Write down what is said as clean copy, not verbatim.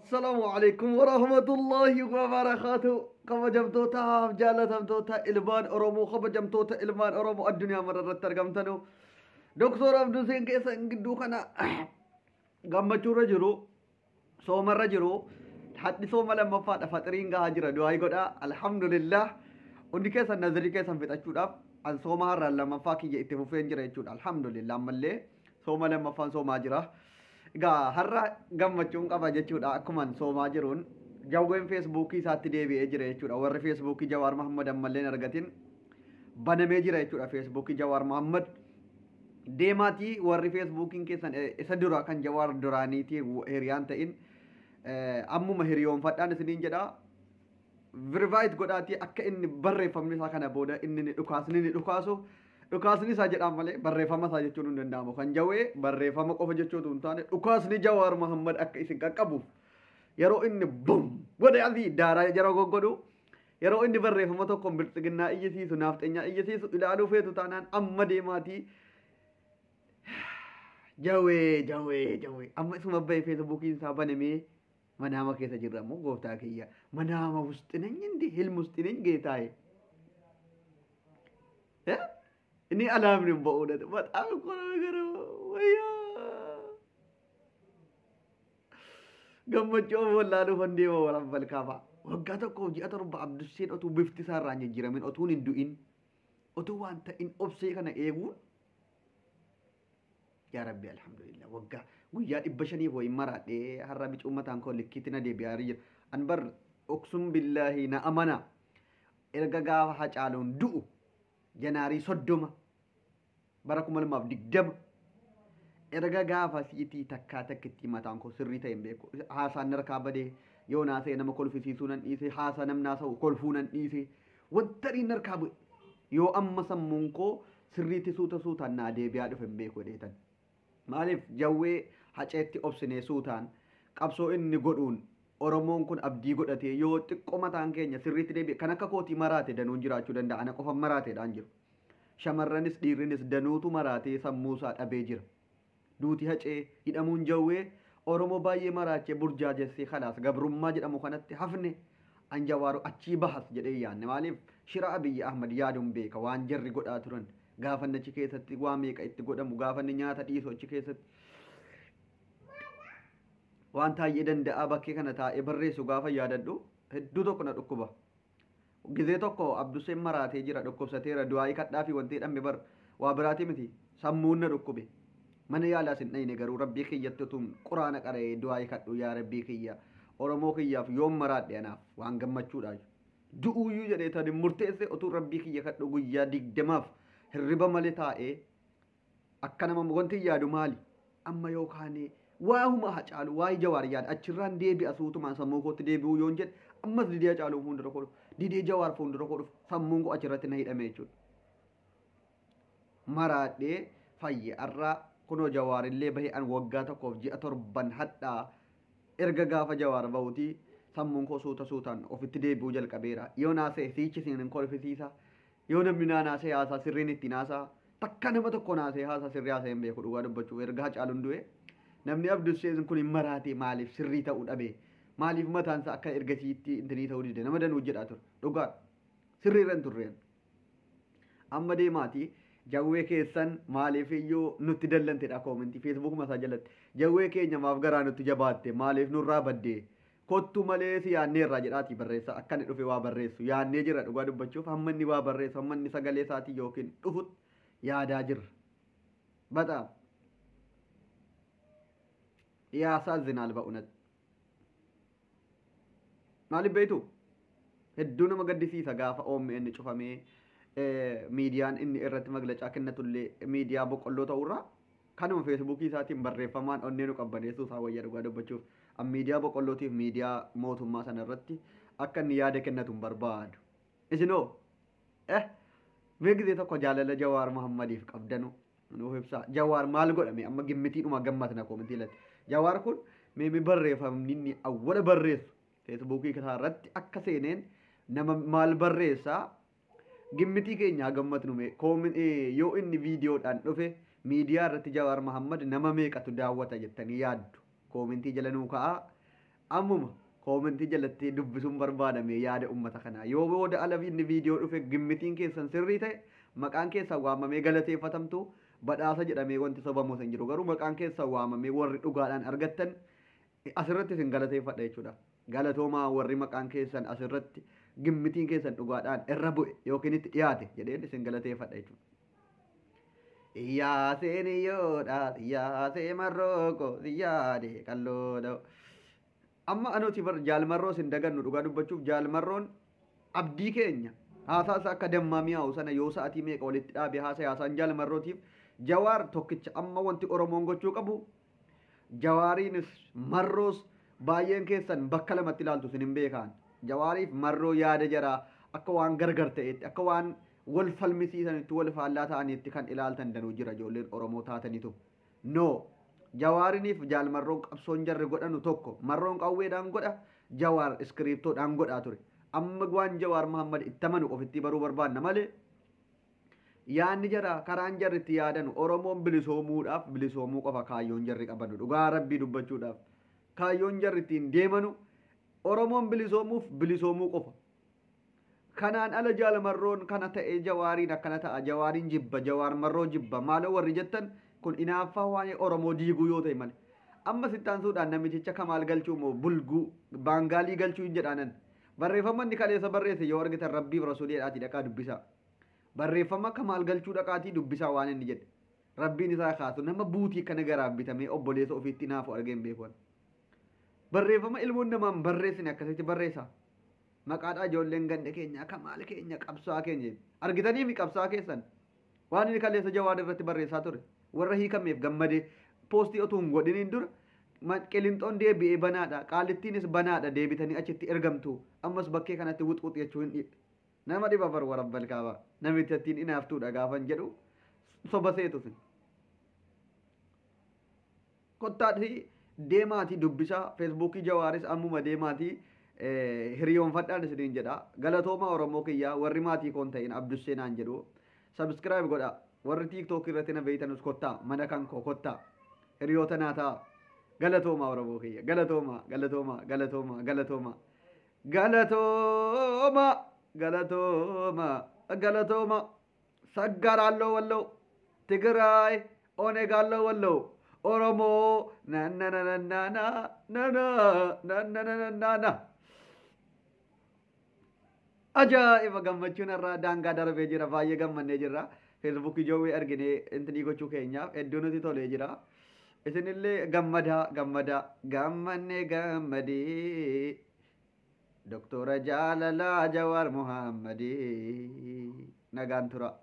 Assalaamu alaikum warahmatullahi wabarakaatu. Kabajamtootaaf jaalatamtoota ilmaan Oromoo, kabajamtoota ilmaan Oromoo addunyaa mara irratti argamtanu. Doktor Abduseen keessan gidduu kana gammachuurra jiru, soomarra jiru. Hadhi sooma lammaffaadha, faxiriin gahaa jira, du'aa godhaa. Alhamdulillah. Hundi keessan nazirii keessan fixachuudhaaf an sooma har'aan lammaffaa kiyya itti fufeen jira jechuudha. Alhamdulillah, ammallee sooma lammaffaan soomaa jira. Egaa har'a gammachuun qaba jechuudha. Akkuman soomaa jiruun Jawween Feesbuukii isaatti deebi'ee jira jechuudha. Warri Feesbuukii Jawaar Mahammad ammallee hin argatin banamee jira jechuudha. Feesbuukii Jawaar Mahammad deemaatii warri Feesbuukiin keessan isa dura kan Jawaar duraaniitii hiriyaan ta'in ammuma hiriyoonfadhaan isiniin jedha. Verified godhaatii akka inni barreeffamni isaa kana booda inni ni dhukaasni ni dhukaasu dhukaasni isaa jedhaan malee barreeffama isaa jechuun hin danda'amu. Kan Jawwee barreeffama qofa jechuutu hin taane, dhukaasni Jawaar Mahammad akka isin qaqqabuuf yeroo inni bum godhe asii daaraa jara goggodhu, yeroo inni barreeffama tokkoon bilxiginnaa iyyisiisu, naafxeenyaa iyyisiisu ilaaluu feetu taanaan amma deemaatii Jawwee, Jawwee, Jawwee amma isuma bahee Feesbuukiin isaa banamee manaama keessa jirra immoo. Gooftaa kiyya, manaama ውስጥ ነኝ እንዴ? ህልም ውስጥ ነኝ ጌታዬ? እኔ አላምንም በእውነት። በጣም እኮ ነው የሚገርመው። ወያ gammachuu wallaaluu deema waraan balkaafaa. Waggaa tokkoof ji'a 7 Abdusseen otuu bifti isaa irraa hin jijjiiramin, otuun hin du'in, otuu waan ta'in obsee kana eeguun, yaa Rabbi, alhamdulillah. Waggaa guyyaa 500 wayin maraadhee har'a bicuu mataan koo likkiitti na deebi'aa jira. An bar uksum billaahi na amana, erga gaafa Hacaaluun du'u Janaarii 30 bara 2020, erga gaafa siitii takkaa takkitti mataan koo sirrii ta'e hin beeku. Haasaan harkaa badee, yoo naasa'e nama kolfisiisuu nan dhiise, haasaa namni haasa'u kolfuu nan dhiise, wanta dhiin harkaa bu'e. Yoo amma sammuun koo sirriitti suuta suutaan naa deebi'aa dhufe hin beeku dheetan. Maaliif Jawwee Haceetti obsinee suutaan qabsoo inni godhuun Oromoon kun abdii godhatee yoo xiqqoo mataan keenya sirriitti deebi'e, kan akka kootii maraate danuun jiraachuu danda'a. Ana qofa maraateedhaan jiru. Shamarranis dhiirrinis danuutu maraatee sammuusaa dhabee jira. Duuti Hacee, hidhamuun Jawwee Oromoo baay'ee maraachee burjaajessee kalaas gabrummaa jedhamu kanatti hafne. An Jawaaru achii bahas jedhee yaanne. Maaliif shira Abiyyi Ahmad yaaduun beeka, waan jarri godhaa turan, gaafanni achi keessatti waa meeqa itti godhamu, gaafanni nyaata dhiisu achi keessatti, waan taa'ee danda'aa bakkee kana taa'ee barreessu gaafa yaadadhu hedduu tokko na dhukkuba. Gizee tokko Abduseen maraatee jira, dhukkubsateera, du'aayii kadhaa fi wanti hidhame bar waa biraatii miti, sammuun na dhukkube. Mana yaalaas hin dhayne, garuu Rabbii kiyyatti utuun quraana qara'ee du'aayii kadhu, yaa Rabbii kiyya, Oromoo kiyyaaf yoom maraadhe anaaf waan gammachuudha. Du'uuyyuu jedhee tani murteesse utuu Rabbii kiyya kadhu guyyaa 20f hirriba malee taa'ee akka nama wanti yaadu maali? Amma yookaan waahuma Hacaalu, waa'ee Jawaar yaada achirraan deebi'a, suutumaan sammuu kootti deebi'uu yoon jedhe ammas didee Hacaaluu fuuldura koo dhufu, didee Jawaar fuuldura koo dhufu, sammuun koo achirratti na hidhame jechuudha. Maraadhee fayye. Har'aa kunoo Jawaarillee bahee, an waggaa tokkoof ji'a 7 hadhaa erga gaafa Jawaar bahutii sammuun koo suuta suutaan ofitti deebi'uu jalqabeera. Yoo naasa'e siichi siin hin kolfisiisa. Yoo namni naa naasa'e haasaa sirriin ittiin haasaa. Takka nama tokko naasa'e haasaa sirrii haasa'e hin beeku dhugaa dubbachuu erga Hacaaluun du'e. Namni Abdusseen kun hin maraate, maaliif sirrii ta'uu dhabe, maaliif mataan isaa akka ergasiitti intinii ta'uu dide, nama danuu jedhaa ture. Dhugaa sirrii irra hin turreen. Amma deemaati Jawwee keessan maaliif iyyuu nutti dallantedha koomentii Feesbuukuma isaa jalatti. Jawwee keenya maaf garaa nutti jabaatte, maaliif nurraa baddee, kottu malee si yaanneerraa jedhaatii barreessa. Akka inni dhufe waa barreessu yaannee jira. Dhugaa dubbachuuf hamma inni waa barreessu, hamma inni sagalee isaatii yookiin dhufutti yaadaa jirra. በጣም ያሳዝናል በእውነት። Maaliif beektu, hedduu nama gaddisiisa gaafa OMN cufamee miidiyaan inni irratti maglacaa kennatullee miidiyaa boqqolloo ta'urraa kanuma Feesbuukii isaatiin barreeffamaan onnee nu qabbaneessuu isaa wayya dhugaa dubbachuuf. An miidiyaa boqqollootiif miidiyaa mootummaa sana irratti akka inni yaada kennatu hin barbaadu. Isinoo mee gizee tokko jaalala Jawaar Muhammadiif qabdanu nuuf ibsaa. Jawaar maal godhame amma gimmitiidhuma gammatna koomentii ilatti. Jawaar kun mee barreeffamni inni awwala barreessu Feesbuukii isaa irratti akka seeneen nama maal barreessaa, gimmitii keenya haa gammatnu. Mee yoo inni viidiyoodhaan dhufe miidiyaa irratti Jawaar Muhammad nama meeqatu daawwata jettanii yaaddu? Koomentii jala nuu ka'aa. Ammuma koomentii jalatti dubbisuun barbaadame yaada uummata kanaa. Yoo booda ala inni viidiyoo dhufe gimmitiin keessan sirrii ta'e, maqaan keessan waamamee galateeffatamtu, badhaasa jedhamee wanti sobamu hin jiru. Garuu maqaan keessan waamamee warri dhugaadhaan argattan asirratti isin galateeffadha jechuudha. Galatoomaa warri maqaan keessan asirratti gimmitiin keessan dhugaadhaan irra bu'e yookiin itti dhiyaate jedheen isin galateeffadha jechuudha. Iyyaaseen yoodha, iyyaasee marrooko, iyyaade qalloodha. Amma anuti bar jaalmarroo isin dagannu, dhugaa dubbachuuf jaalmarroon abdii keenya. Haasaa isaa akka dammaa mi'aawu sana yoo sa'atii meeqa walitti dhaabe haasa haasaan jaalmarrootiif Jawaar tokkicha. Amma wanti Oromoon gochuu qabu, Jawaariinis Marroos baay'een keessan bakka lamatti ilaaltu, isin hin beekaan. Jawaariif Marroo yaada jaraa akka waan gargar ta'etti, akka waan wal falmisiisanitti, wal faallaa ta'anitti kan ilaaltan danuu jira ijoolleen Oromoo taatanitu. No, Jawaariniif jaalmarroon qabsoon jarri godhanu tokko. Marroon qawweedhaan godha, Jawaar iskiriiptoodhaan godhaa ture. Amma waan Jawaar Muhammad itti amanu ofitti baruu barbaanna malee, yaadni jara, karaan jarri itti yaadanu Oromoon bilisoomuudhaaf bilisoomuu qofa kaayyoon jarri qabanu. Dhugaa rabbii dubbachuudhaaf kaayyoon jarri ittiin deemanu Oromoon bilisoomuuf bilisoomuu qofa. Kanaan ala jaalmarroon kana ta'ee Jawaariin akkana ta'a, Jawaariin jibba, Jawaar Marroo jibba maaloo warri jettan kun inaaffaa waan Oromoo diiguu yoo ta'e malee. Amma sittaansuudhaan namiticha Kamaal Galchuu moo Bulguu Baangaalii Galchuu hin jedhaanan. Barreeffama inni kaleessa barreesse yoo argitan, rabbiif rasuuliidhaatii dhaqaa dubbisaa. Barreeffama Kamaal Galchuu dhaqaatii dubbisaa waan inni jedhe. Rabbiin isaa kaasu, nama buutii kana garaaf bitamee obboleessa ofiitti naafu argee hin beeku. Barreeffama ilmoon namaan barreessine akkasitti barreessa. Maqaadhaa ijoolleen ganda keenya Kamaal keenya qabsaa keenya argitanii fi qabsaa keessan waan inni kaleessa Jawaar irratti barreessaa ture, warra hiikameef gammadee poostii otuu hin godhiniin dura, Qilinxoon deebi'ee banaadha, Qaalittiinis banaadha, deebitanii achitti ergamtu, ammas bakkee kanatti wuxwux jechuu hin dhiibne. Nama dhiba bar warabbal kaaba namitti ittiin inaaftuudha gaafan jedhu soba seetu sin. Kottaatii deemaatii dubbisaa, feesbuukii Jawaaris ammuma deemaatii hiriyoonfadhaan isiniin jedha. Galatooma Oromoo kiyyaa, warri maatii koon ta'in Abdusseenaan jedhu subscribe godha. Warri TikTok irratti na beeytanus kottaa mana kan koo kottaa hiriyoota naa ta'a. Galatooma Oromoo kiyya, galatooma, galatooma, galatooma, galatooma, galatooma, galatooma, galatooma. Saggaraalloo walloo Tigraay Onegaalloo walloo Oromoo na na na na na na na na na na na na. Ajaa'iba! Gammachuun irraa daangaa darbee jira, baay'ee gammannee jirra. Feesbuukii Jowwee arginee intinii gochuu keenyaaf hedduu nuti tolee jira. Isinillee gammadaa, gammadaa, gammannee gammadee. Doktora Jaalalaa Jawaar Muhammadii, nagaan tura.